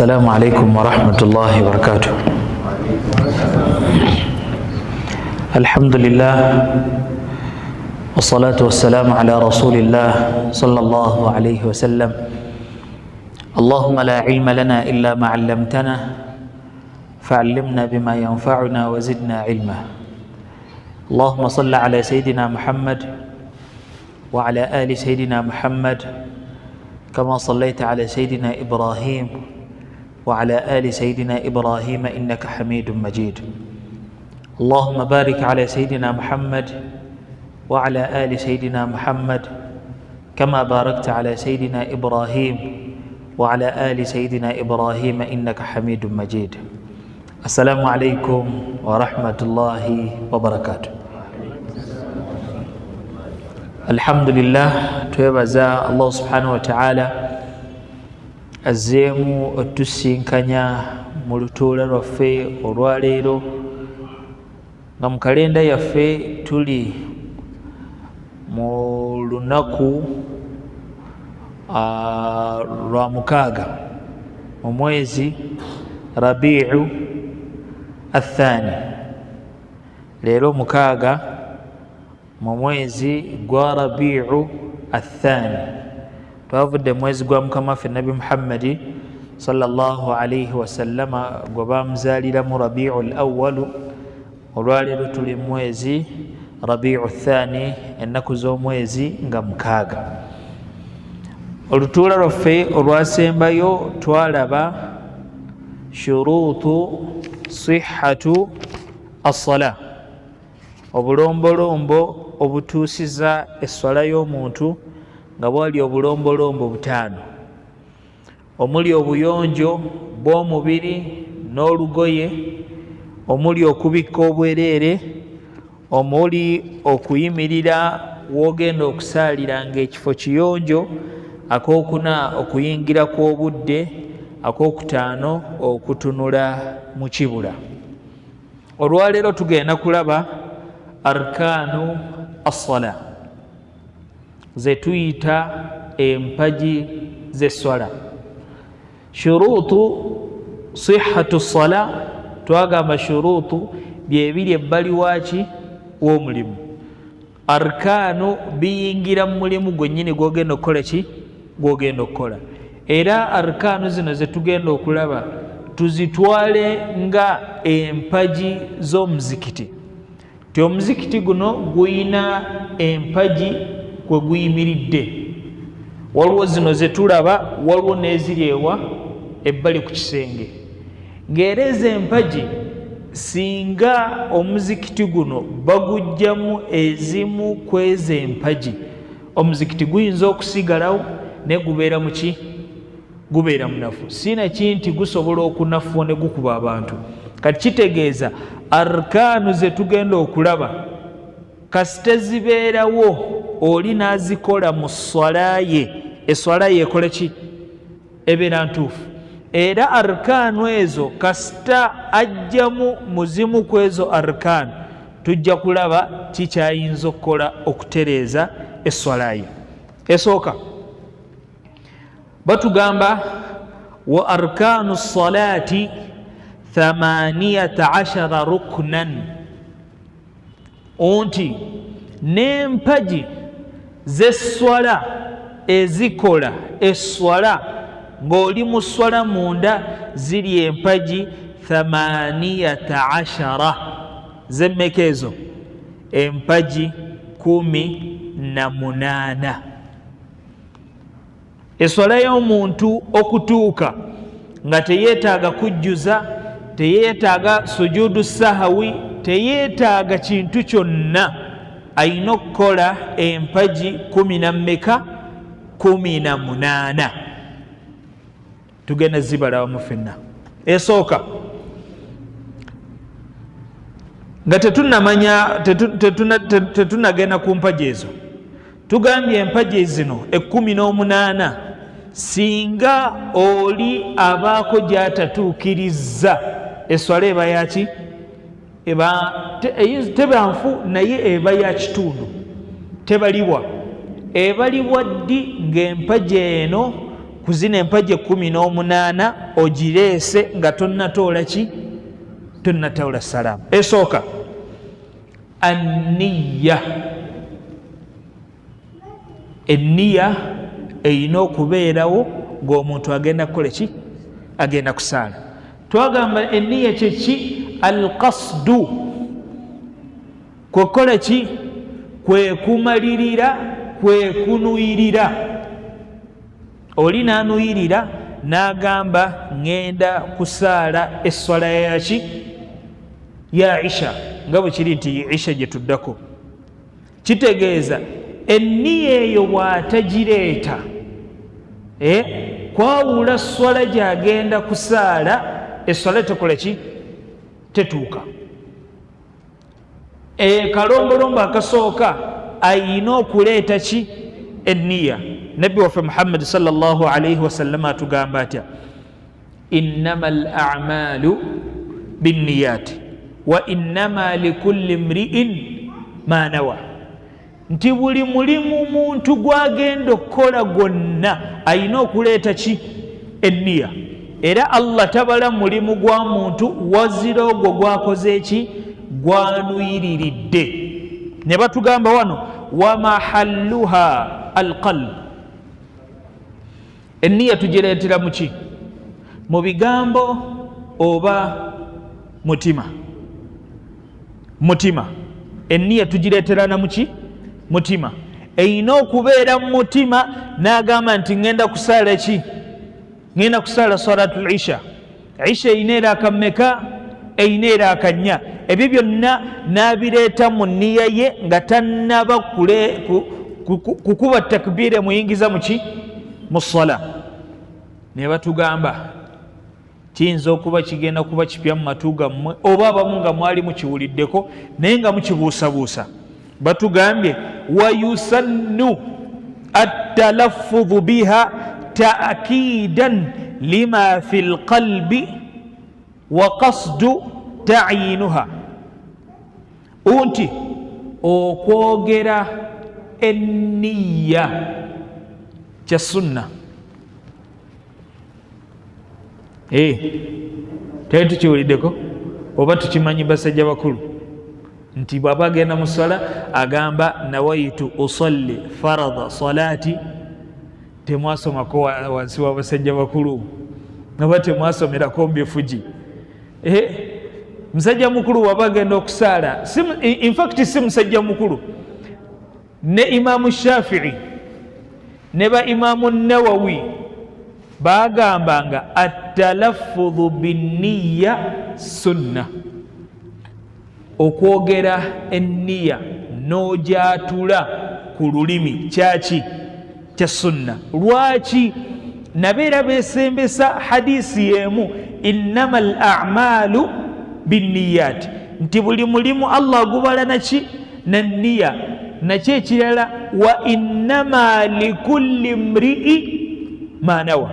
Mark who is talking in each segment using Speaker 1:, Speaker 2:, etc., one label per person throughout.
Speaker 1: Assalamu alaikum warahmatullahi wabarakatuh. Alhamdulillah wassalatu wassalamu ala rasulillah sallallahu alayhi wasallam. Allahumma la ilma lana illa ma 'allamtana fa'allimna bima yanfa'una wa zidna ilma. Allahumma salli ala sayidina Muhammad wa ala ali sayidina Muhammad kama sallaita ala sayidina Ibrahim wa ala ali sayidina Ibrahim innaka Hamidum Majid. Allahumma barik ala sayidina Muhammad wa ala ali sayidina Muhammad kama barakta ala sayidina Ibrahim wa ala ali sayidina Ibrahim innaka Hamidum Majid. Assalamu alaikum warahmatullahi wabarakatuh. Alhamdulillah, twebaza Allah subhanahu wataala azzeemu otusinkanya mu lutuula lwaffe olwaleero, nga mu kalenda yaffe tuli mu lunaku lwa 6 mu mwezi Rabiu Athani. Leero 6 mu mwezi gwa Rabiu Athani. Twavudde mwezi gwa Mukama waffe Nabbi Muhammadi sallallahu alayhi wasallama gwe bamuzaaliramu Rabiu Al-Awwalu. Olwaleero tuli mwezi Rabiu Thani, ennaku z'omwezi nga 6. Olutuula lwaffe olwasembayo twalaba shurutu sihhatu as-sala, obulombolombo obutuusiza esswala y'omuntu, nga bwali obulombolombo 5, omuli obuyonjo bw'omubiri n'olugoye, omuli okubikka obwereere, omuli okuyimirira w'ogenda okusaalira ng'ekifo kiyonjo, 4 okuyingira kw'obudde, 5 okutunula mu kibula. Olwaleero tugenda kulaba arkaanu as-sala, ze tuyita empagi z'esswala. Shurutu sihhatu ssala, twagamba shurutu byebiri ebbali waaki w'omulimu. Arkaanu biyingira mu mulimu gwennyini gw'ogenda okukola ki, gw'ogenda okukola. Era arkaanu zino ze tugenda okulaba tuzitwale nga empagi z'omuzikiti. Ti omuzikiti guno guyina empagi kwe guyimiridde. Waliwo zino ze tulaba, waliwo n'eziri ewa ebbali ku kisenge. Ng'era ezo empagi singa omuzikiti guno baguggyamu ezimu ku ezo empagi, omuzikiti guyinza okusigalawo naye gubeera muki, gubeera munafu. Sina kinti gusobola okunafuwa ne gukuba abantu. Kati kitegeeza arkaanu ze tugenda okulaba kasita zibeerawo oli n'azikola mu swala ye, eswala ye ekola ki, ebeera ntuufu. Era arkaanu ezo kasita ajjamu muzimu ku ezo arkaanu, tujja kulaba kikyayinza okukola okutereeza eswala ye. Esooka batugamba wa arkaanu salati 18 ruknan, nti n'empagi z'esswala ezikola esswala ng'oli mu swala munda ziri empagi 18. Zemmeka ezo? Empagi 18. Esswala y'omuntu okutuuka nga teyeetaaga kujjuza, teyeetaaga sujudu sahawi, teyeetaaga kintu kyonna, ayina okukola empagi 18. Tugenda zibalawamu ffenna. Esooka nga tetunnamanya, tetunnagenda ku mpagi ezo, tugambye empagi zino 18 singa oli abaako gy'atatuukirizza eswala eba yaki, teba nfu, naye eba ya kitundu, tebalibwa. Ebalibwa ddi? Ng'empagi eno Ku zino empagi 18 ogireese nga tonnatoola ki? Tonnatoola salaamu. Esooka, anniya. Enniya erina okubeerawo ng'omuntu agenda kukola ki? Agenda kusaala. Twagamba enniya kyeki? Alqasdu, kwekukola ki? Kwe kumalirira, kwe kunuyirira. Oli n'anuyirira n'agamba, ŋŋenda kusaala esswala yaki? Ya isha. Nga bwe kiri nti isha gye tuddako, kitegeeza enniya eyo bw'atagireeta kwawula swala gy'agenda kusaala, esswala tekola ki? Tetuuka. Kalombolombo akasooka, ayina okuleeta ki? Enniya. Nabbi waffe Muhammadi sallallahu alaihi wasallama atugamba atya? Innama al amalu binniyati wa innama likulli mriin ma nawa, nti buli mulimu muntu gwagenda okukola gwonna ayina okuleeta ki? Enniya. Era Allah tabala mulimu gwa muntu wazira ogwo gwakoze eki? Gwanuyiriridde. Ne batugamba wano, wa mahalluha alqalb. Enniya tugireetera muki? Mu bigambo oba mutima? Mutima. Enniya tugireetera na muki? Mutima. Erina okubeera mu mutima, n'agamba nti ŋŋenda kusaala ki? Ŋŋenda kusaala salatul isha. Isha erina eraaka mmeka? Erina eraaka nnya. Ebyo byonna n'abireeta mu nniya ye nga tannaba kukuba takbiira emuyingiza muki? Mu sala. Ne batugamba, kiyinza okuba kigenda kuba kipya mu matu gammwe, oba abamu nga mwali mukiwuliddeko naye nga mukibuusabuusa. Batugambye, wayusannu attalafudhu biha taakidan lima fi lqalbi wa qasdu tayinuha, nti okwogera enniya kya sunna. Twali tukiwuliddeko oba tukimanyi, basajja bakulu, nti bw'aba agenda mu swala agamba, nawaitu usalli farada salati. Temwasomako wansi w'abasajja bakulu oba temwasomerako mbifugi? Musajja mukulu waba agenda okusaala, infact si musajja mukulu, ne Imaamu Shafii ne ba Imaamu Nawawi bagambanga attalafudhu binniya sunna, okwogera enniya n'ogyatula ku lulimi kyaki? Kya sunna. Lwaki? Nabeera besembesa hadisi yemu, innama al amalu binniyati, nti buli mulimu Allah agubala naki? Na nniya. Nakyo ekirala, wa innama likulli mrii manawa,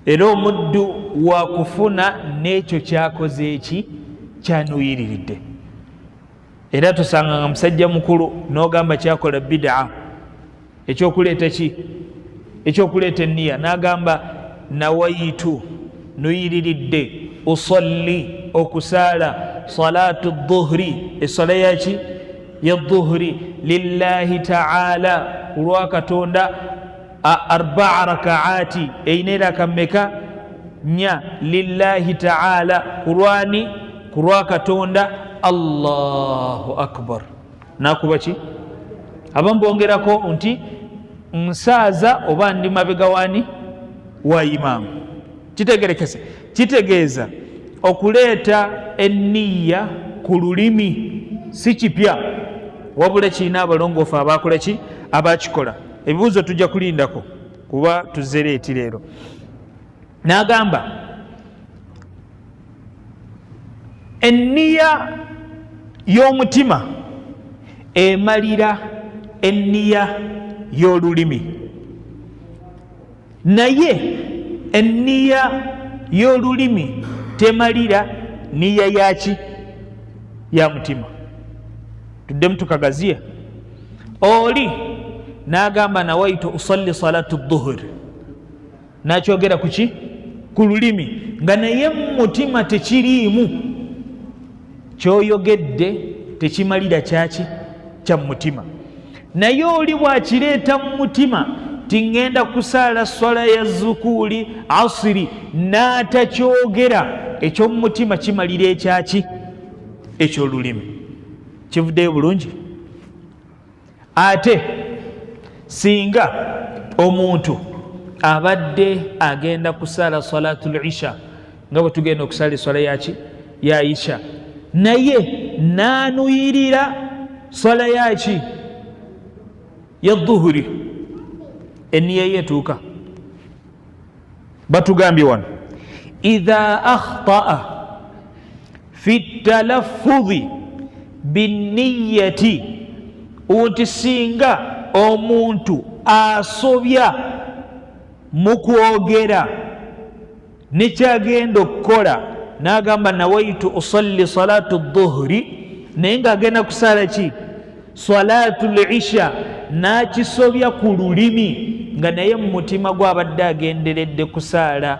Speaker 1: era omuddu wakufuna n'ekyo kyakoze eki? Kyanuyiriridde. Era tosanga nga musajja mukulu n'ogamba kyakola bidaa ekyokuleeta ki? Ekyokuleeta enniya, n'agamba, nawaitu, nuyiriridde, usalli, okusaala, salatu dhuhri, eswala yaki? Ya dhuhri, lillahi taala, ku lwa Katonda, arbaa rakaati, erina eraka mmeka? Nya, lillahi taala, ku lwani? Ku lwa Katonda, Allahu akbar. Nakuba ki? Abamu bongerako nti nsaaza oba ndi mabega wani? Wa imaamu. Kitegerekese, kitegeeza okuleeta enniya ku lulimi si kipya, wabula kirina abalongoofu abakola ki? Abakikola. Ebibuuzo tujja kulindako kuba tuzereeti leero. N'agamba, enniya y'omutima emalira enniya y'olulimi, naye enniya y'olulimi temalira niya yaki? Ya mutima. Tuddemu tukagaziye. Oli n'agamba, nawaitu usalli salatu dhuhuri. Nakyogera kuki? Ku lulimi, nga naye mumutima tekiriimu. Kyoyogedde tekimalira kyaki? Kya mumutima. Naye oli bwakireeta mu mutima ti ŋŋenda kusaala swala ya zukuuli asiri, n'atakyogera, eky'omu mutima kimalira ekyaki? Ekyolulimi. Kivuddeyo bulungi. Ate singa omuntu abadde agenda kusaala salatul isha, nga bwe tugenda okusaala eswala yaki? Ya isha, naye nanuyirira swala yaki? Ya dhuhuri, eniya ye etuuka? Batugambye wano, idha akhtaa fi talaffudhi binniyati, nti singa omuntu asobya mu kwogera nekyagenda okukola, n'agamba nawaitu usalli salatu dhuhuri, naye ng'agenda kusaala ki? Salatu lisha, n'akisobya ku lulimi, nga naye mu mutima gwe abadde agenderedde kusaala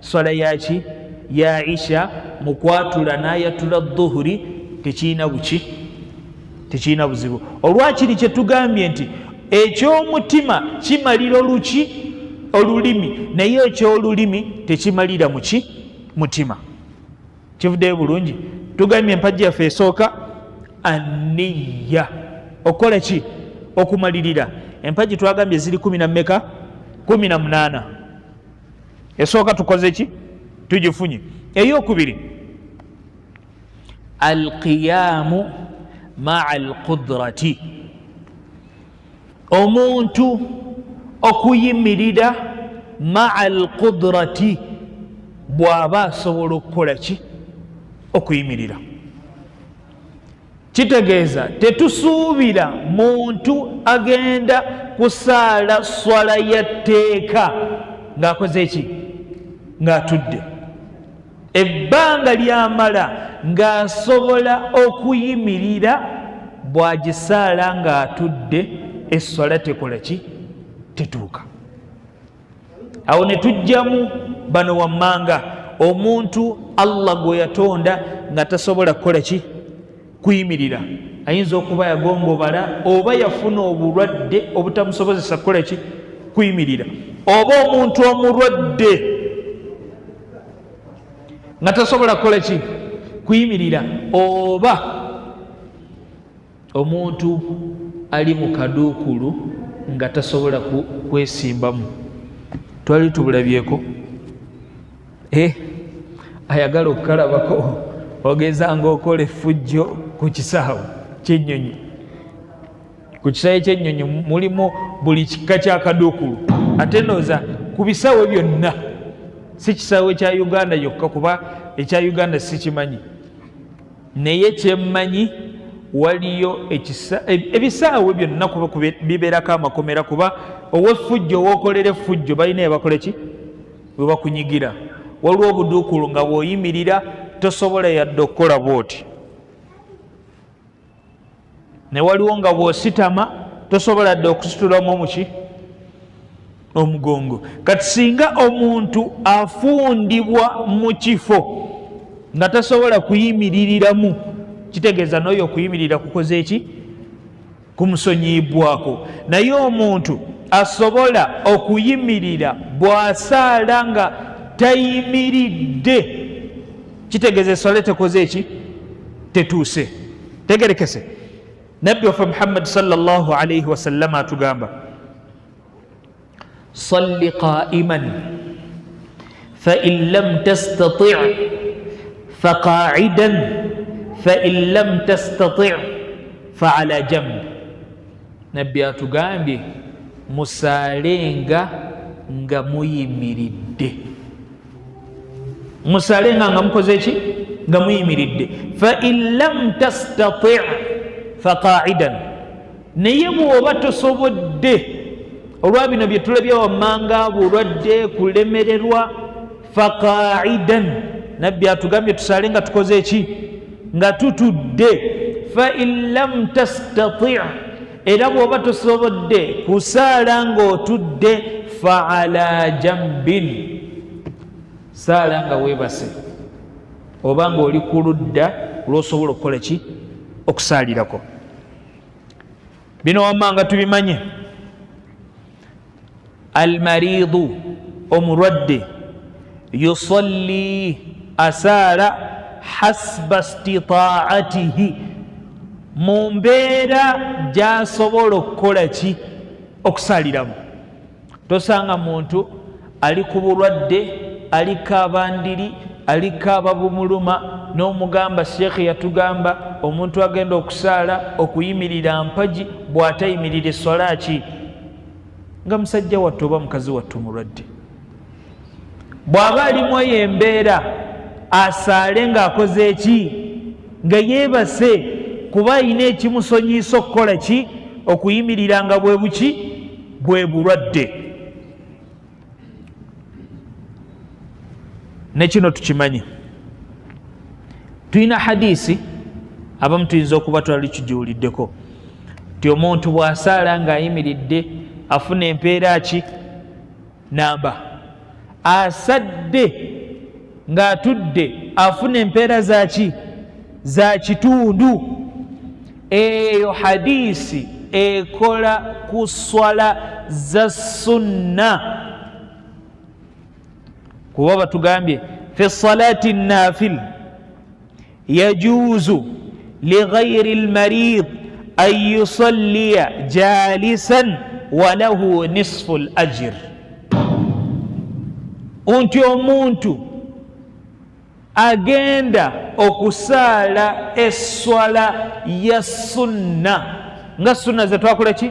Speaker 1: swala yaki? Ya isha, mu kwatula n'ayatula dhuhuri, tekirina buki? Tekirina buzibu. Olwakiri kyetugambye nti ekyomutima kimalira oluki? Olulimi. Naye ekyolulimi tekimalira muki? Mutima. Kivuddeyo bulungi. Tugambye empagi yaffe esooka aniya, okukola ki? Okumalirira. Empagi twagambye ziri kumi na mmeka? 18. Esooka tukoze ki? Tugifunye. Eyokubiri, alqiyamu maa alqudrati, omuntu okuyimirira maa alqudrati, bw'aba asobola okukola ki? Okuyimirira. Kitegeeza tetusuubira muntu agenda kusaala swala ya tteeka ng'akoze ki? Ng'atudde. Ebbanga lyamala ng'asobola okuyimirira, bw'agisaala ng'atudde, esswala tekola ki? Tetuuka. Awo ne tujjamu bano wammanga: omuntu Allah gwe yatonda nga tasobola kukola ki? Kuyimirira. Ayinza okuba yagongobala oba yafuna obulwadde obutamusobozesa kukola ki? Kuyimirira. Oba omuntu omulwadde nga tasobola kukola ki? Kuyimirira. Oba omuntu ali mu kaduukulu nga tasobola kwesimbamu, twali tubulabyeko, ayagala okukalabako, ogeza ngaokola effujjo ku kisaawe kyennyonyi. Ku kisaawe kyennyonyi mulimu buli kika kyakaduukulu, ate ndowooza ku bisaawe byonna, si kisaawe kya Uganda yokka, kuba ekya Uganda sikimanyi, naye kyemmanyi waliyo ebisaawe byonna kuba bibeerako amakomera, kuba ow'effujjo, owokolera effujjo, balina ebakola ki? Webakunyigira. Waliwo obuduukulu nga bw'oyimirira tosobola yadde okukola bwoti, ne waliwo nga bw'ositama tosobola dde okusitulamu omuki? Omugongo. Kati singa omuntu afundibwa mu kifo nga tasobola kuyimiririramu, kitegeeza n'oyo okuyimirira kukoze eki? Kumusonyiyibwako. Naye omuntu asobola okuyimirira, bw'asaala nga tayimiridde, kitegeeza eswala tekoze eki? Tetuuse. Tegerekese. Nabbi waffe Muhammadi sallallahu alaihi wasallama atugamba, salli qaiman fain lam tastati faqaidan fain lam tastati faala jamb. Nabbi atugambye musaalenga nga muyimiridde, musaalenga nga mukoze ki? Nga muyimiridde. Fain lam tastati faqaidan, naye bw'oba tosobodde olwa bino bye tulabye wammanga, bulwadde, kulemererwa, faqaidan, nabbi atugambye tusaale nga tukoze ki? Nga tutudde. Fain lam tastati, era bw'oba tosobodde kusaala ng'otudde, Faala jambin, saala nga weebase oba nga oli ku ludda lwosobola okukola ki? Okusaalirako. Bino wammanga tubimanye. Almaridu, omulwadde, yusalli, asaala, hasba stitaatihi, mu mbeera gyasobola okukola ki? Okusaaliramu. Tosanga muntu ali ku bulwadde, aliko abandiri, aliko ababumuluma, n'omugamba, sheekhe yatugamba omuntu agenda okusaala okuyimirira mpagi, bw'atayimirira eswala ki? Nga musajja wattu oba mukazi wattu mulwadde, bw'aba alimu eyo embeera, asaale ng'akoze eki? Nga yeebase, kuba ayina ekimusonyiisa okukola ki? Okuyimirira, nga bwe buki? Bwe bulwadde. Nekino tukimanyi, tulina hadisi, abamu tuyinza okuba twali tugiwuliddeko, nti omuntu bw'asaala ng'ayimiridde afuna empeera ki? Namba. Asadde ng'atudde afuna empeera zaki? Za kitundu. Eyo hadisi ekola ku swala za sunna, kuba batugambye fi salati nafil yajuuzu lighairi lmarid an yusalliya jalisan walahu nisfu lajir, nti omuntu agenda okusaala eswala ya sunna, nga sunna zetwakola ki?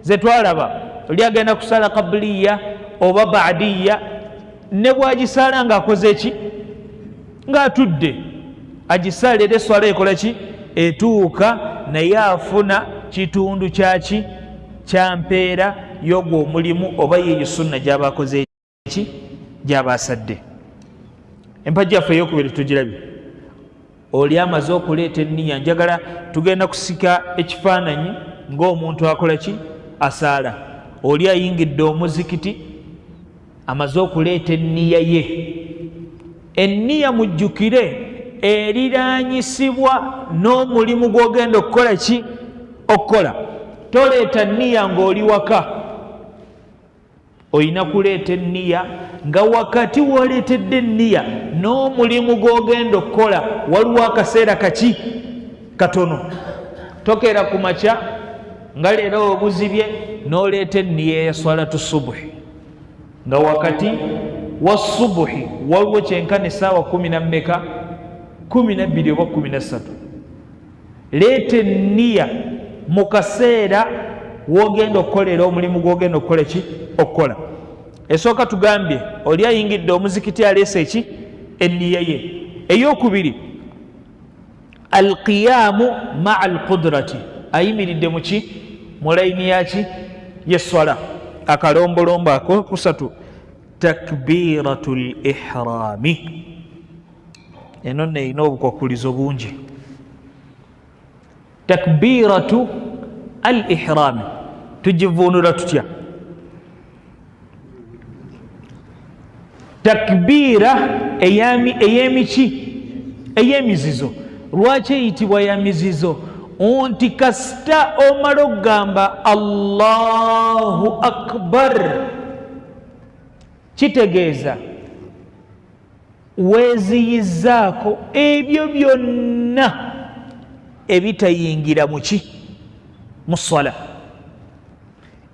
Speaker 1: Zetwalaba, oli agenda kusaala kabuliya oba badiya, ne bwagisaala ng'akoze ki? Ng'atudde, agisaala era eswala ekola ki? Etuuka, naye afuna kitundu kyaki? Kyampeera y'ogwo omulimu oba yeeyo sunna gy'aba akoze ki? Gy'aba asadde. Empagi yaffe eyokubiri tugirabye. Oli amaze okuleeta enniya, njagala tugenda kusika ekifaananyi ng'omuntu akola ki? Asaala. Oli ayingidde omuzikiti, amaze okuleeta enniya ye. Enniya, mujjukire, eriranyisibwa n'omulimu gw'ogenda okukola ki? Okukola. Toleeta nniya ng'oli waka, olina kuleeta enniya nga wakati woleetedde enniya n'omulimu gw'ogenda okukola waliwo akaseera kaki? Katono. Tokeera ku makya nga leero obuzibye n'oleeta enniya ya swalatu subuhi nga wakati wa subuhi waliwo kyenkana essaawa kumi na mmeka? 12 oba 13. Leeta enniya mu kaseera wogenda okukolera omulimu gwogenda okukola ki? Okukola. Esooka tugambye oli ayingidde omuzikiti, aleese eki? Enniya ye. Eyokubiri, alqiyamu maa alqudrati, ayimiridde muki? Mu layini yaki? Yeswala. Akalombolombo ako kusatu, takbiratu lihrami. Eno nno erina obukwakulizo bungi. Takbiratu al ihrami tugivuunula tutya? Takbiira ey'emiki? Ey'emizizo. Lwaki eyitibwa ya mizizo? Nti kasita omala okugamba Allahu akbar, kitegeeza weeziyizaako ebyo byonna ebitayingira muki? Mu swala.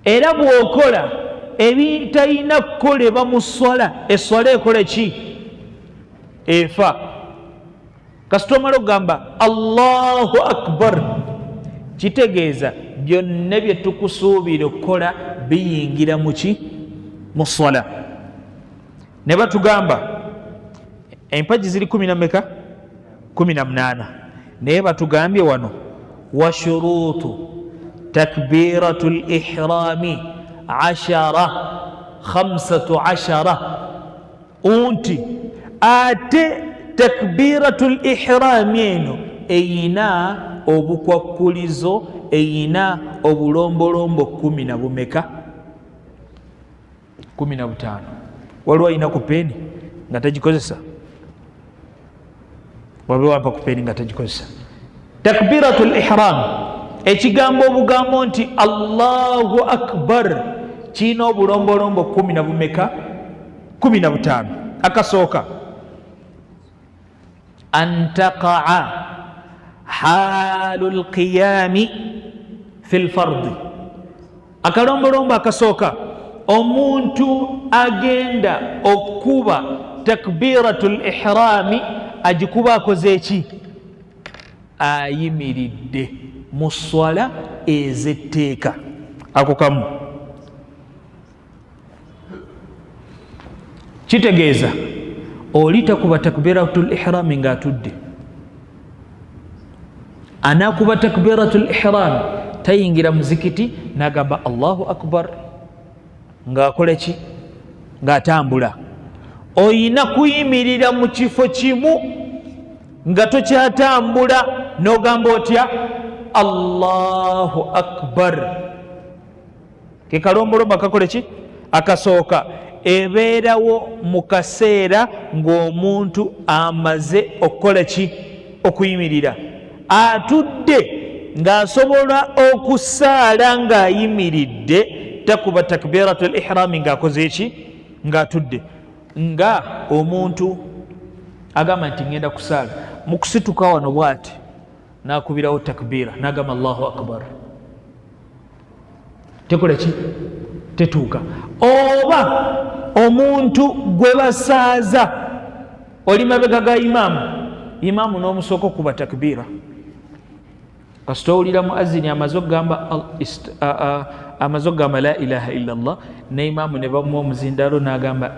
Speaker 1: Era bw'okola ebitalina kukolebwa mu swala, eswala ekola ki? Efa. Kasita omala okugamba Allahu akbar, kitegeeza byonna bye tukusuubira okukola biyingira muki? Mu swala. Ne batugamba empagi ziri kumi na meka? 18. Naye batugambye wano wa shuruutu takbiratu lihrami ashara 15, nti ate takbiratu lihrami eno eyina obukwakkulizo, eyina obulombolombo kumi na bumeka? 15. Waliwo alina ku peeni nga tagikozesa? Wabe wampa ku peeni nga tagikozesa. Takbiratu lihram, ekigambo obugambo nti Allahu akbar kirina obulombolombo 10 na bumeka? 15. Akasooka, an taqaa halu lqiyami fi lfardi. Akalombolombo akasooka, omuntu agenda okukuba takbiratu lihrami agikuba akoze eki? Ayimiridde mu swala ez'etteeka. Ako kamu kitegeeza oli takuba takbiratu lihrami ng'atudde. Anakuba takbiratu lihrami tayingira muzikiti nagamba Allahu akbar ng'akola ki? Ng'atambula. Oyina kuyimirira mu kifo kimu nga tokyatambula n'ogamba otya? Allahu akbar. Ke kalombolombo akakole ki? Akasooka. Ebeerawo mu kaseera ng'omuntu amaze okukola ki? Okuyimirira. Atudde ng'asobola okusaala ng'ayimiridde, takuba takbiratu lihrami ng'akoze ki? Ng'atudde. Nga omuntu agamba nti ngenda kusaala, mu kusituka wano bw'ati n'akubirawo takbira n'agamba Allahu akbar, tekola ki? Tetuuka. Oba omuntu gwe basaaza, oli mabega ga imaamu, imaamu n'omusooka okuba takbira, kasita owulira muazini amaze okugamba la ilaha illa llah, ne imaamu ne bamuwa omuzindalo n'agamba,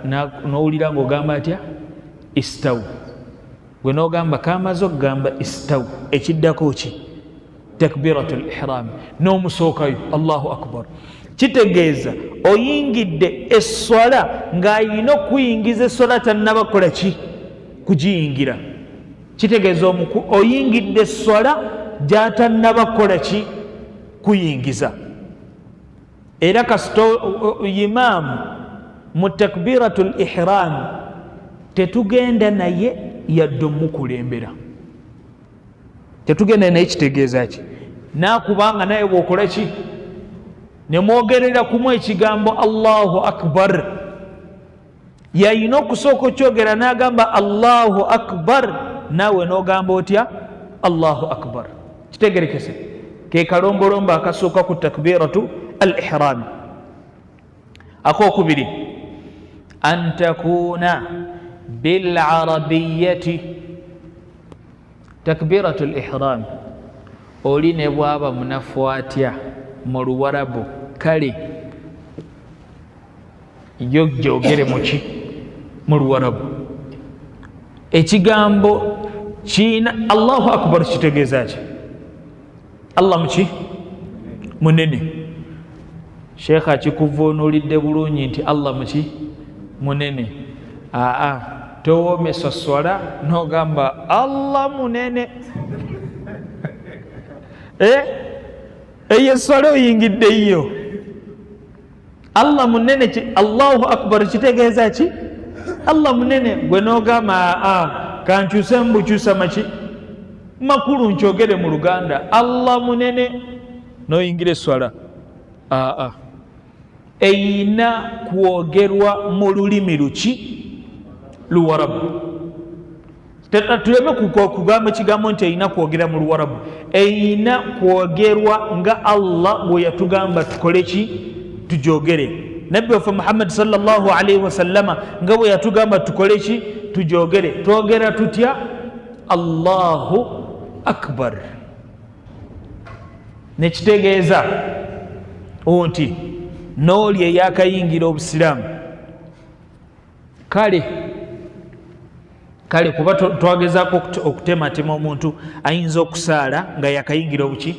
Speaker 1: n'owulira ng'ogamba atya? Istawu. Gwe n'ogamba kamaze okugamba istawu, ekiddako ki? Takbiratu lihrami, n'omusookayo Allahu akbar. Kitegeeza oyingidde esswala ng'ayina okuyingiza esswala tannaba kukola ki? Kugiyingira. Kitegeeza oyingidde esswala gy'atannaba kukola ki? Kuyingiza. Era kasita imaamu mu takbiratu lihrami tetugenda naye yadde omukulembera, tetugenda naye. Kitegeeza ki? Nakubanga naye bwokola ki, nemwogerera kumu ekigambo Allahu akbar, yayina okusooka okyogera n'agamba Allahu akbar, naawe n'ogamba otya? Allahu akbar. Kitegerekese ke kalombolombo akasooka ku takbiratu al ihrami. Akokubiri, an takuna bilarabiyati. Takbiratu lihrami oli ne bwaba munafu atya mu luwarabu, kale yo gyogere muki? Mu luwarabu. Ekigambo kiina Allahu akbar kitegeeza ki? Allah muki? Munene. Sheekha akikuvuunulidde bulungi nti Allah muki? Munene. Aa, towoomesa swala n'ogamba Allah munene. Eyo eswala oyingidde yo Allah munene ki? Allahu akbar kitegeeza ki? Allah munene. Gwe n'ogamba aa, kankyuse mbukyusa maki makulu nkyogere mu Luganda, Allah munene, n'oyingira eswala. Aa, eyina kwogerwa mu lulimi luki? Luwarabu. Tuleme kugamba ekigambo nti eyina kwogera mu luwarabu, eyina kwogerwa nga Allah bwe yatugamba tukole ki? Tujogere. Nabbi waffe Muhammadi sallallahu alaihi wasallama nga bwe yatugamba tukole ki? Tujogere. Twogera tutya? Allahu akbar. Nekitegeeza nti n'oli eyakayingira obusiraamu, kale kale kuba twagezaako okutematema, omuntu ayinza okusaala nga yakayingira obuki?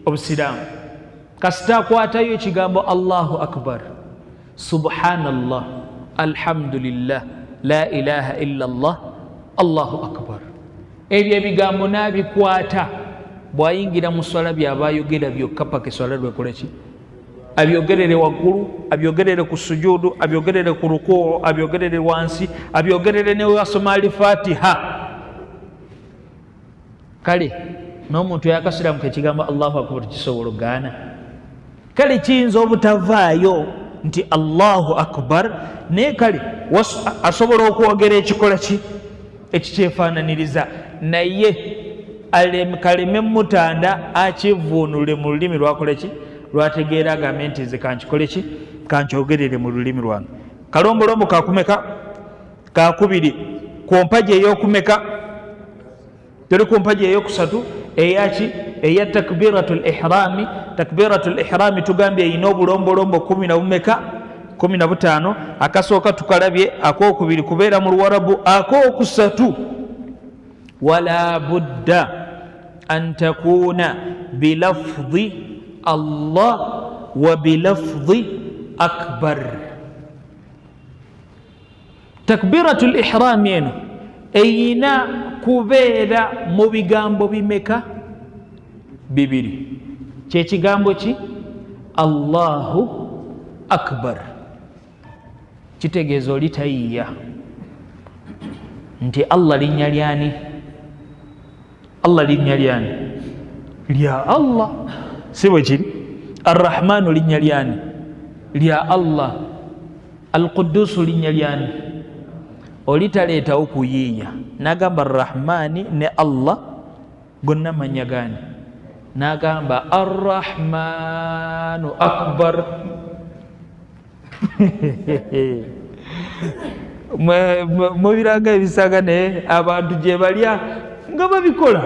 Speaker 1: Obusiraamu. Kasita akwatayo ekigambo Allahu akbar, subhanallah, alhamdulillah, la ilaha illa llah, Allahu akbar, ebyo ebigambo n'abikwata, bw'ayingira mu swala byaba ayogera byokka paka eswala lwekola ki? Abyogerere waggulu, abyogerere ku sujudu, abyogerere ku rukuu, abyogerere wansi, abyogerere newasoma Alfatiha. Kale n'omuntu yakasiramuka ekigambo Allahu akbar kisobola okugaana. Kale kiyinza obutavaayo nti Allahu akbar, naye kale asobola okwogera ekikola ki ekikyefaananiriza, naye kaleme mutanda akivuunule mu lulimi lwakola ki lwategeera, agambe nti nze kankikole ki, kankyogerere mu lulimi lwange. Kalombolombo kakumeka? Kakubiri. Ku mpaji eyokumeka? Tuli ku mpaji eyokusatu eyaki? Eya takbiratu lihrami. Takbiratu lihrami tugambye erina obulombolombo kumi na bumeka? 15. Akasooka tukalabye, akokubiri kubeera mu Luwarabu, akokusatu wala budda an takuna bilafdhi Allah wa bilafdhi akbar. Takbiratu lihrami eno eyina kubeera mu bigambo bimeka? Bibiri. Kyekigambo ki? Allahu akbar. Kitegeeza oli tayiya nti Allah linnya lyani? Allah linnya lyani? Lya Allah, si bwe kiri? Arrahmanu linnya lyani? Lya Allah. Alqudusu linnya lyani? Oli taleetawo kuyiiya nagamba Arrahmani ne Allah gonna manya gani, nagamba Arrahmanu akbar. Mubiranga ebisaga naye abantu gye balya nga babikola.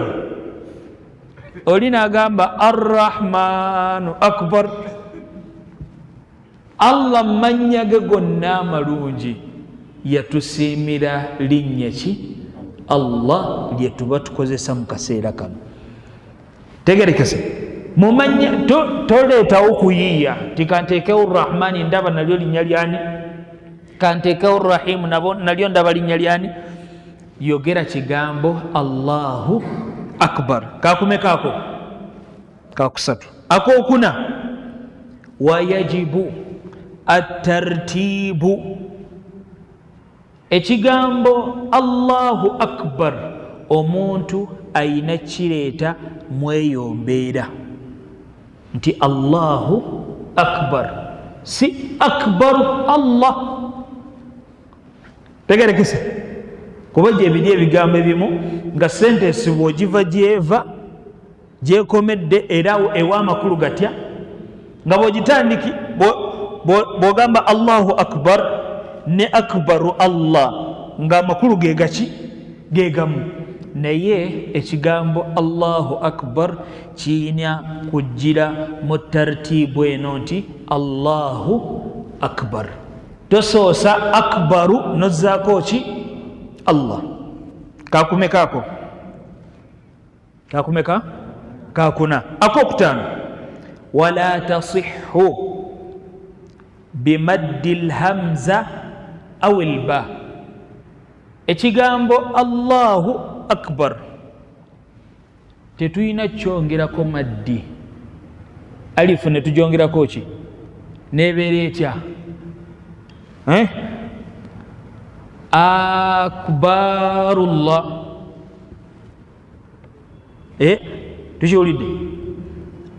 Speaker 1: Oli nagamba Arrahmanu akbar, Allah mannya ge gonna amalungi yatusiimira linnya ki? Allah lye tuba tukozesa mu kaseera kano. Tegerekese mumanya, toleetawo kuyiiya ti kanteekewo Rahmani ndaba nalyo linnya lyani, kanteekewo Rahimu nalyo ndaba linnya lyani. Yogera kigambo Allahu akbar. Kakumekaako kakusatu. Akokuna wayajibu atartibu. Ekigambo Allahu akbar omuntu ayina kireeta mweyo mbeera nti Allahu akbar, si akbaru Allah. Tegerekese, kuba gyebiri ebigambo ebimu nga sentensi bwogiva gyeva gyekomedde era ewa amakulu gatya, nga bwogitandiki bwogamba Allahu akbar ne akbaru Allah nga amakulu gegaki? Gegamu. Naye ekigambo Allahu akbar kirina kujjira mu tartibu eno nti Allahu akbar, tosoosa akbaru nozzaako ki? Allah. Kakumekaako kakumeka kakuna. Akokutaano wala tasihhu bimaddi lhamza au lba. Ekigambo Allahu akbar tetulina kyongerako maddi, alifu netujongerako ki? Nebeera etya? Akbarullah. Tukiwulidde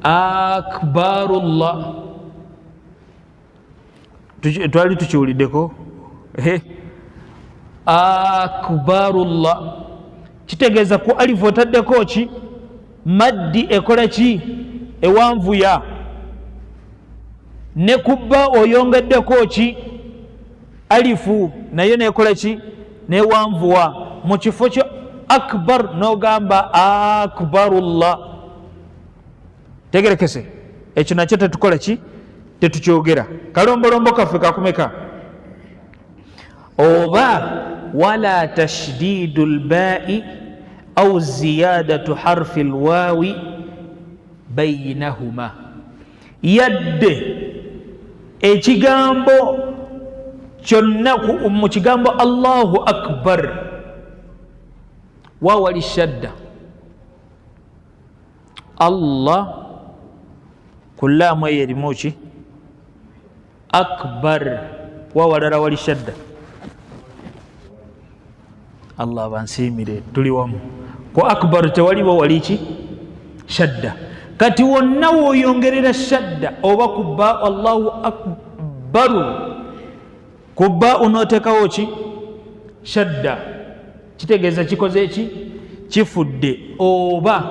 Speaker 1: akbarullah, twali tukiwuliddeko akbarullah. Kitegeeza ku alifu otaddeko ki? Maddi ekola ki? Ewanvuya. Ne kubba oyongeddeko ki? Alifu nayo nekola ki? Newanvuwa. Mu kifo kyo akbar nogamba akbarullah. Tegerekese, ekyo nakyo tetukola ki? Tetukyogera. Kalombolombo kaffe kakumeka? Oba wala tashdidu lbai au ziyadatu harfi lwawi bainahuma. Yadde ekigambo kyonna mu kigambo Allahu akbar wawali shadda Allah kulaamu eyo erimu ki? Akbar. Wawalala wali shadda. Allah bansiimire, tuli wamu. Ku akbar tewaliwo wali ki? Shadda. Kati wonna woyongerera shadda oba ku ba Allahu akbaru, ku ba unootekawo ki? Shadda. Kitegeeza kikoze ki? Kifudde. Oba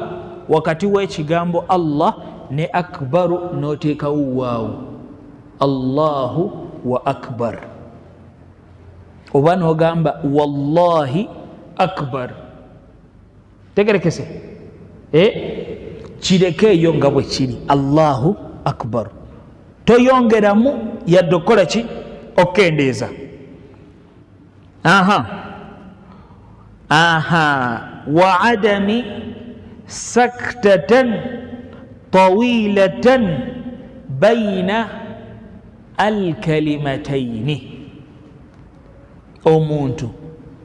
Speaker 1: wakati w'ekigambo Allah ne akbaru n'oteekawo waawu, Allahu wa akbar, oba n'ogamba wallahi akbar. Tegerekese, kireke eyo nga bwe kiri Allahu akbar, toyongeramu yadde okukola ki? Okukendeeza. Aha, aha. Wa adami saktatan tawilatan baina alkalimataini. Omuntu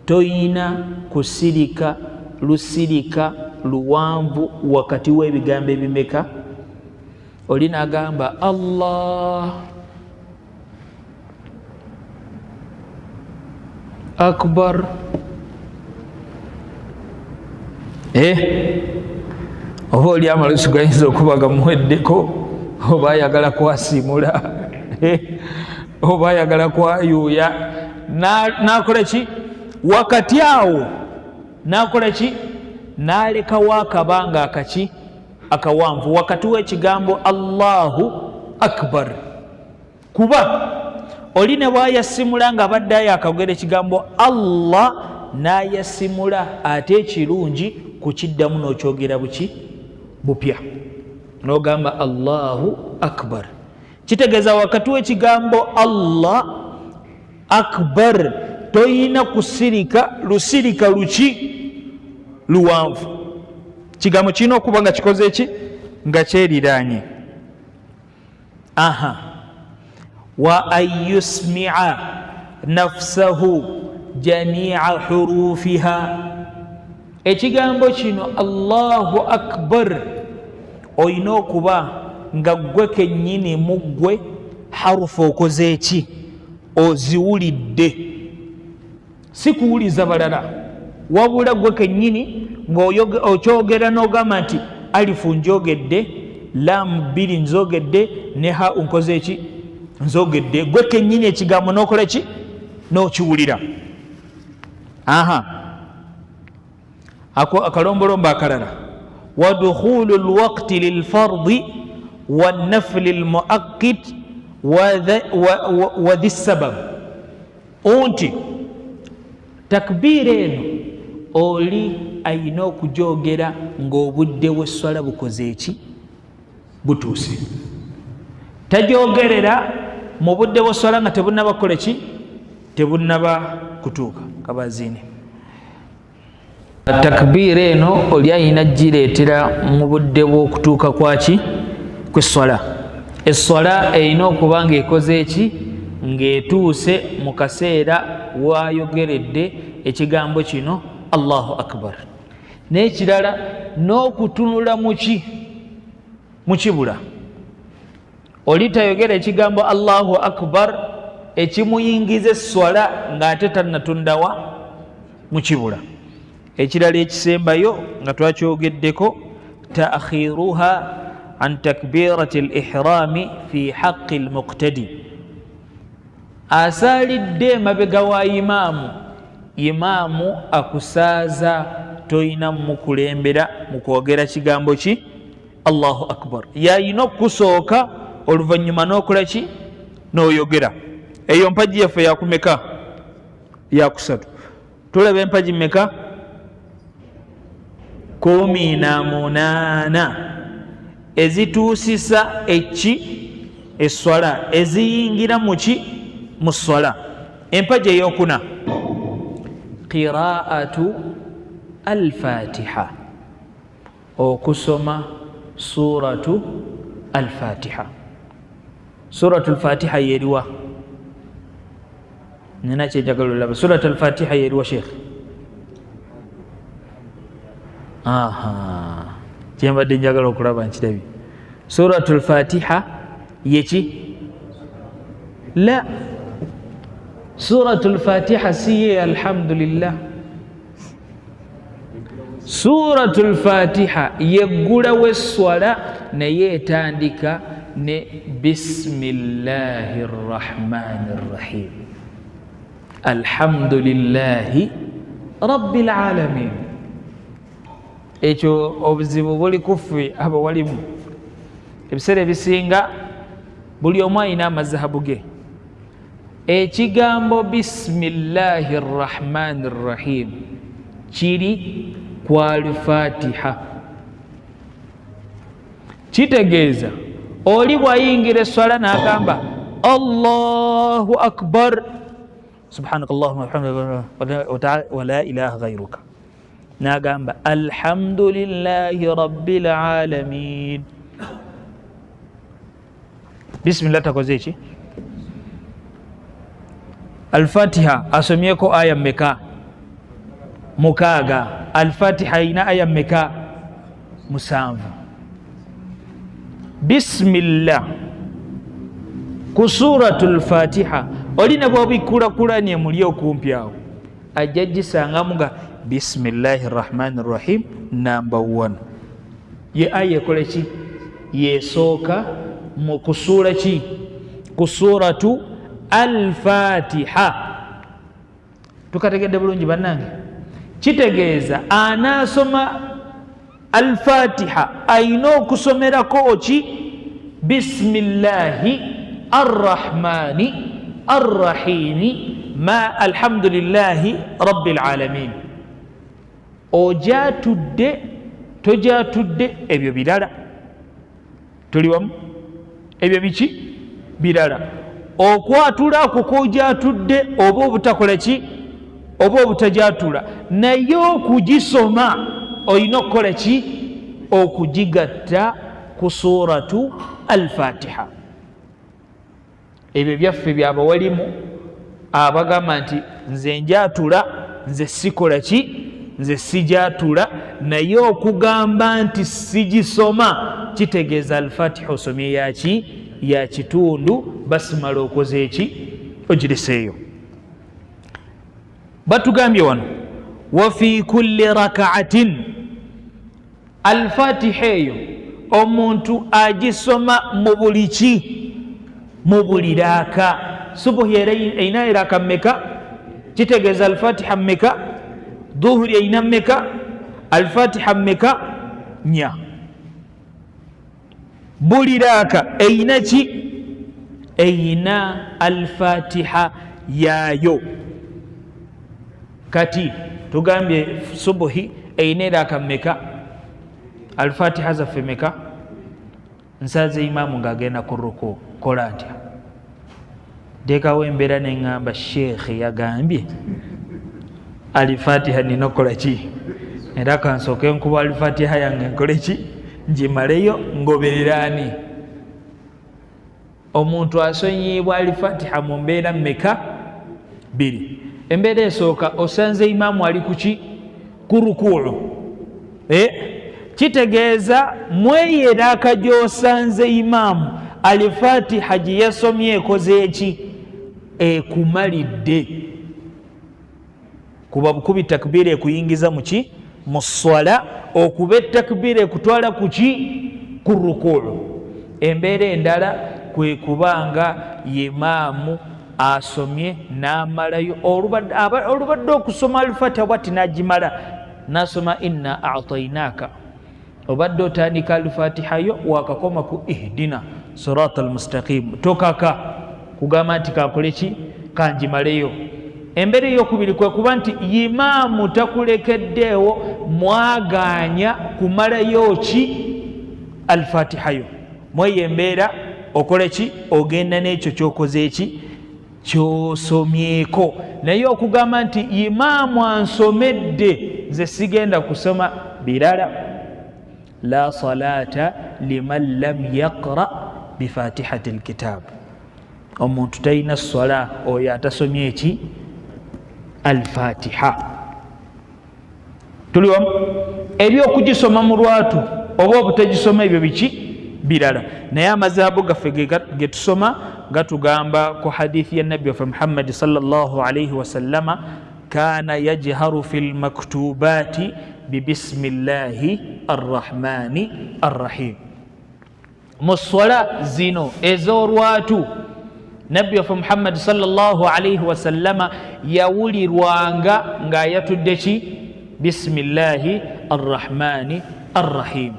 Speaker 1: toyina kusirika lusirika luwanvu wakati w'ebigambo ebimeka. Oli nagamba Allah akbar, oba oli amalusu gayinza okuba gamuweddeko, oba ayagala kwasiimula, oba ayagala kwayuuya, nakola ki wakati awo? Nakola ki? Nalekawo akabanga akaki akawanvu wakati w'ekigambo Allahu akbar. Kuba oli ne bwayasimula nga abadde ayo akagera ekigambo Allah n'ayasimula, ate ekirungi kukiddamu n'okyogera buki bupya, n'ogamba Allahu akbar. Kitegeeza wakati w'ekigambo Allah akbar toyina kusirika lusirika luki luwanvu. Kigambo kirina okuba nga kikoze eki? Nga kyeriraanye. Aha. Wa an yusmia nafsahu jamia hurufiha. Ekigambo kino Allahu akbar olina okuba nga ggwe kennyini mu ggwe harufu okoze eki? Oziwulidde, si kuwuliza balala, wabula gwe kennyini ng'okyogera n'ogamba nti alifu njogedde, laamu bbiri nzogedde, ne ha nkoze eki? Nzogedde. Gwe kennyini ekigambo n'okola ki? N'okiwulira. Aha, ako akalombolombo akalala, wadukhulu lwakti lilfardi wanafli lmuakid wa dhi sabab. Nti takbiira eno oli ayina okujogera ng'obudde bw'esswala bukoze eki? Butuuse. Tajogerera mu budde bw'esswala nga tebunnaba kukola ki? Tebunnaba kutuuka. Kabaziine takbiira eno oli ayina gireetera mu budde bw'okutuuka kwaki? Kw'esswala. Esswala erina okuba ng'ekoze eki? Ng'etuuse mu kaseera wayogeredde ekigambo kino Allahu akbar. N'ekirala n'okutunula muki? Mukibula. Oli tayogera ekigambo Allahu akbar ekimuyingiza esswala ng'ate tannatundawa mukibula. Ekirala ekisembayo nga twakyogeddeko, taakhiruha an takbirati lihrami fi haqi lmuqtadi. Asaalidde emabega wa imaamu, imaamu akusaaza, toyina mukulembera mu kwogera kigambo ki? Allahu akbar. Yayina okukusooka, oluvannyuma n'okola ki? N'oyogera. Eyo mpagi yaffe yakumeka? Yakusatu. Tulaba empagi meka? 18 ezituusisa eki? Esswala, eziyingira muki? Mu sswala. Empagi eyokuna, qiraatu alfatiha, okusoma suratu alfatiha. Suratu alfatiha yeriwa? Nina kyenjagala olaba. Suratu alfatiha yeriwa, sheekh? Aha, kyembadde njagala okulaba nkirabye. Suratu alfatiha yeki? La, suratu lfatiha siye alhamdulillah. Suratu lfatiha yeggulawo esswala, naye etandika ne bismillahi rrahmani rrahim, alhamdulillahi rabbil alamin. Ekyo obuzibu buli kuffe abawalimu. Ebiseera ebisinga buli omu alina amazahabu ge. Ekigambo bismillahi rrahmani rrahim kiri ku alfatiha, kitegeeza oli bwayingira eswala n'agamba allahu akbar, subhanaka allahuma wabihamdika wala ilaha ghairuka, n'agamba alhamdulillahi rabbil alamin, bismillah takoze eki? Alfatiha asomyeko aya mmeka? 6. Alfatiha erina aya mmeka? 7. Bismillah ku suratu lfatiha oli ne bwobikula Kurani emuli okumpi awo, ajja gisangamu nga bismillahi rrahmani rrahim namba 1. Ye aya ekola ki? Yesooka mu kusuula ki? Ku suratu alfatiha. Tukategedde bulungi bannange? Kitegeeza anaasoma alfatiha ayina okusomerako ki? Bismillahi arrahmani arrahimi ma alhamdulillahi rabbil alamin. Ojatudde tojatudde ebyo birala, tuli wamu? Ebyo biki? Birala. Okwatula okwo kwojatudde oba obutakola ki oba obutajatula, naye okugisoma olina okukola ki? Okugigatta ku suratu alfatiha. Ebyo byaffe byabawalimu abagamba nti nze njatula, nze sikola ki, nze sijatula. Naye okugamba nti sigisoma kitegeeza alfatiha osomye yaki? Ya kitundu. Basimala okoze eki? Ogireseeyo. Batugambye wano wafi kulli rakaatin, alfatiha eyo omuntu agisoma mu buli ki? Mu buli raaka. Subuhi erina eraaka mmeka? Kitegeeza alfatiha mmeka? Dhuhuri erina mmeka? Alfatiha mmeka? 4. Buli raaka erina ki? Erina alfatiha yaayo. Kati tugambye subuhi erina eraaka mmeka? Alfatiha zaffe meka? Nsaze imaamu ng'agenda ku ruku, kola ntya? Nteekawo embeera neŋŋamba sheekhe yagambye alfatiha nina okukola ki, era kansooke nkuba alfatiha yange nkole ki? Ngimaleyo, ngobereraani? Omuntu asonyiyibwa alfatiha mu mbeera mmeka? 2. Embeera esooka, osanze imaamu ali kuki? Ku rukuu. Kitegeeza mweyo eraaka gy'osanze imaamu, alfatiha gye yasomye ekoze eki? Ekumalidde. Kuba bukubi takbiira ekuyingiza muki? Mu swala. Okuba etakbiira ekutwala kuki? Ku rukuu. Embeera endala kwe kubanga imaamu asomye n'amalayo, olubadde okusoma alfatiha bwati n'agimala, n'asoma inna atainaka, obadde otandika alfatiha yo wakakoma ku ihdina sirata almustaqim, tokaka kugamba nti kankole ki, kanjimaleyo. Embeera eyokubiri kwe kuba nti imaamu takulekeddeewo mwaganya kumalayo ki? Alfatiha yo. Mweyo embeera okola ki? Ogenda n'ekyo kyokoze eki? Kyosomyeko. Naye okugamba nti imaamu ansomedde nze sigenda kusoma birala, la salata liman lam yaqra bifatihati lkitab, omuntu talina swala oyo atasomye eki? Alfatiha. Tuli wamu? Ebyokugisoma mu lwatu oba obutagisoma ebyo biki? Birala. Naye amazahabu gaffe getusoma Gatugamba ku hadithi ya Nabbi waffe Muhammadi sallallahu alaihi wasallama, kana yajharu fi lmaktubati bibismillahi arrahmani arrahim. Mu swala zino ez'olwatu, Nabbi waffe Muhammadi sallallahu alaihi wasallama yawulirwanga ng'ayatudde ki? Bisimillahi arrahmani arrahim.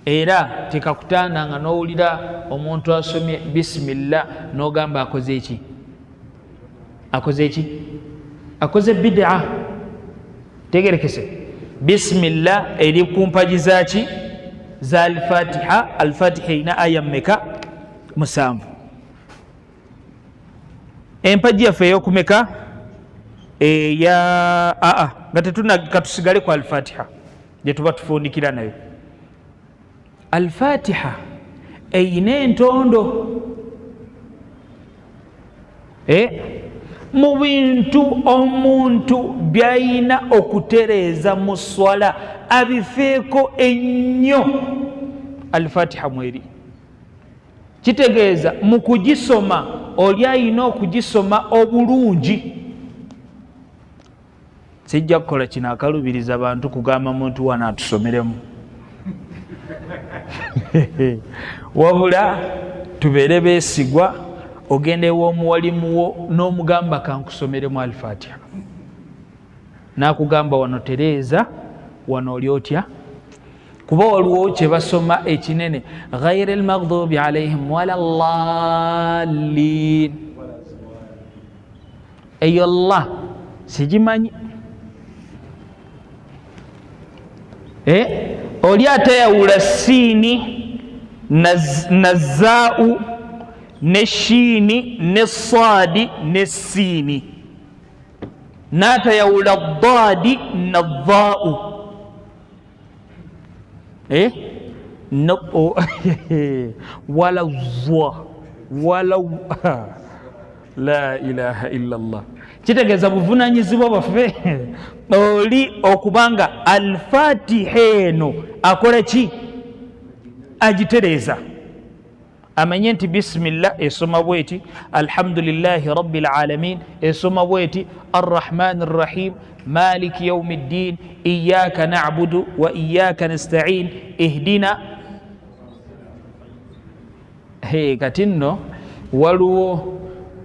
Speaker 1: Era tekakutanda nga n'owulira omuntu asomye bisimillah n'ogamba akoze eki? Akoze eki? Akoze bidaa. Tegerekese, bisimillah eri ku mpagi zaki? Za Alfatiha. Alfatiha erina aya mmeka? 7. Empagi yaffe eyokumeka eya aa nga tetuna, katusigale ku Alfatiha gyetuba tufundikira nayo. Alfatiha eyina entondo. Mu bintu omuntu byayina okutereeza mu swala abifeeko ennyo, Alfatiha mweri. Kitegeeza mu kugisoma oli ayina okugisoma obulungi. Sijja kukola kino akalubiriza bantu kugamba muntu wano atusomeremu, wabula tubeere beesigwa. Ogenda ew'omuwalimuwo n'omugamba, "Kankusomeremu Alfatiha," n'akugamba, "Wano tereeza, wano oli otya?" Kuba waliwo kye basoma ekinene, ghairi lmaghdubi alaihim wala llallin. Eyo la sigimanyi. Oli atayawula siini na zaau ne shiini ne saadi ne siini, n'atayawula daadi na dhaau. No, oh, wala zwa wala la ilaha illa llah. Kitegeeza buvunanyizibwa bwaffe oli okubanga Alfatiha eno akola ki? Agitereeza, amanye nti bisimillah esoma bweti, alhamdulillahi rabbil alamin esoma bweti, arrahmani rrahim, maliki yaumi ddin, iyaka nabudu wa iyaka nastain, ihdina. Hey, kati nno waliwo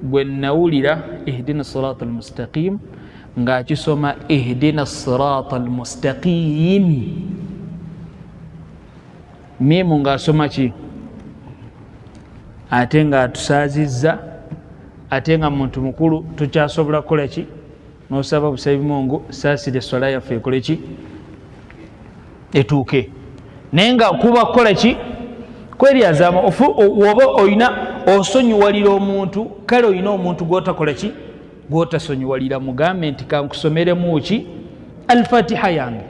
Speaker 1: gwe nawulira ihdina sirata almustaqim ng'akisoma ihdina sirata almustaqim, miimu ng'asoma ki, ate ng'atusaazizza, ate nga muntu mukulu, tukyasobola kukola ki? N'osaba busabi, "Mungu, saasira eswala yaffe ekole ki? Etuuke." Naye nga kuba kukola ki? Kweryazaama. Woba oyina osonyiwalira omuntu, kale oyina omuntu gwotakola ki? Gwotasonyiwalira. Mugambe nti, "Kankusomeremu ki? Alfatiha yange."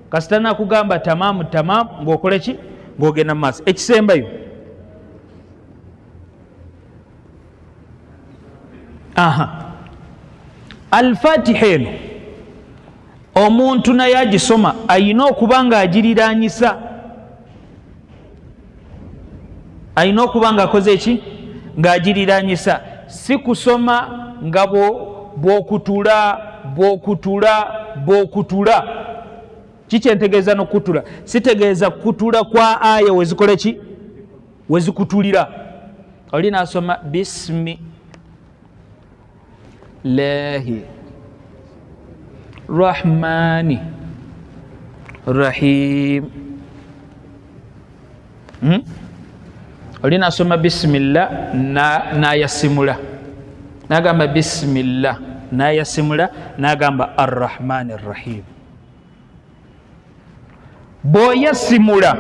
Speaker 1: Kasita nakugamba tamaamu tamaamu, ng'okola ki? Ng'ogenda mu maaso. Ekisembayo, aha, Alfatiha eno omuntu naye agisoma ayina okuba nga agiriranyisa, ayina okuba nga akoze eki? Ng'agiriranyisa. Si kusoma nga bwokutula bwokutula bwokutula. Kikyentegeeza nokutula, sitegeeza kutula kwa aya wezikola ki? Wezikutulira. Oli nasoma bismi lahi rahmani rahim. Oli nasoma bisimillah nayasimula nagamba bisimillah, nayasimula nagamba arrahmani rrahim. Bw'oyasimula,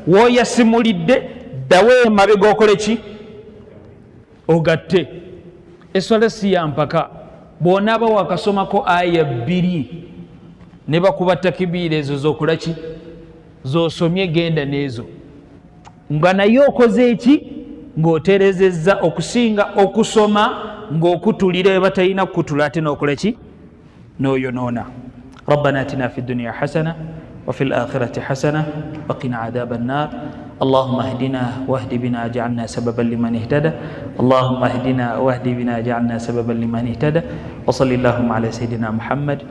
Speaker 1: w'oyasimulidde ddawo emabega okole ki? Ogatte. Eswala si ya mpaka. Bw'onaaba wakasomako aya 2 ne bakuba takibiira, ezo zokola ki? Z'osomye, genda n'ezo nga naye okoze eki? Ng'oterezezza, okusinga okusoma ng'okutulira batalina kukutula, ate n'okola ki? N'oyonoona. ربنا اتنا في الدنيا حسنه وفي الاخره حسنه وقنا عذاب النار. اللهم اهدنا واهد بنا اجعلنا سببا لمن اهتدى. اللهم اهدنا واهد بنا اجعلنا سببا لمن اهتدى. وصل اللهم على سيدنا محمد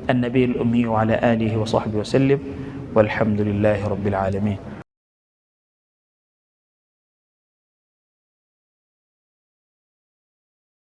Speaker 1: النبي الأمي وعلى آله وصحبه وسلم، والحمد لله رب العالمين.